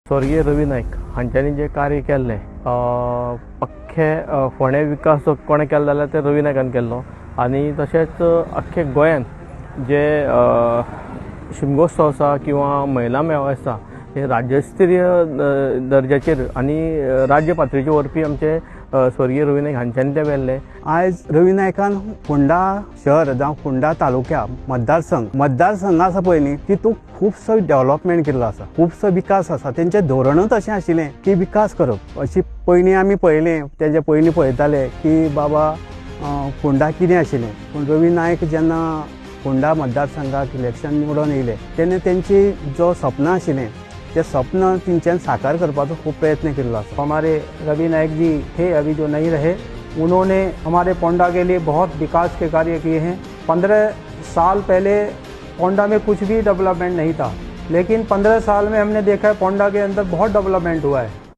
स्वर्गीय रवी नायक हांच्यांनी जें कार्य केल्लें, अख्खे फोंडें विकास जो कोणें केलो जाल्यार ते रवी नायकान केल्लो. आनी तशेंच अख्खे गोंयांत जे शिमगोत्सव आसा किंवा महिला मेळावे आसा हे राज्यस्तरीय दर्जाचेर आनी राज्य पातळीचेर व्हरपी आमचे स्वर्गीय रवी नायक हांच्यांनी ते व्हेल्ले. आयज रवी नायकान फोंडा शहर जावं फोंडा तालुक्या मतदारसंघ आसा पळय न्ही, तितूंत खुबसो डेव्हलपमेंट केल्लो आसा, खुबसो विकास आसा. तेंचें धोरणूच अशें आशिल्लें की विकास करप. अशी पयलीं आमी पळयलें, तेजे पयलीं पळयताले की बाबा फोंडा कितें आशिल्लें, पूण रवी नायक जेन्ना फोंडा मतदारसंघाक इलेक्शन निवडून येयले तेन्ना तेंची जो सपनां आशिल्लें ते स्वप्न तेंच्यान साकार करपाचो खूब प्रयत्न केल्लो आसा. हमारे रवि नायक जी थे, अभी जो नहीं रहे, उन्होंने हमारे पोंडा के लिए बहुत विकास के कार्य किए हैं. 15 साल पहले पोंडा में कुछ भी डेवलपमेंट नहीं था, लेकिन 15 साल में हमने देखा है पोंडा के अंदर बहुत डेवलपमेंट हुआ है.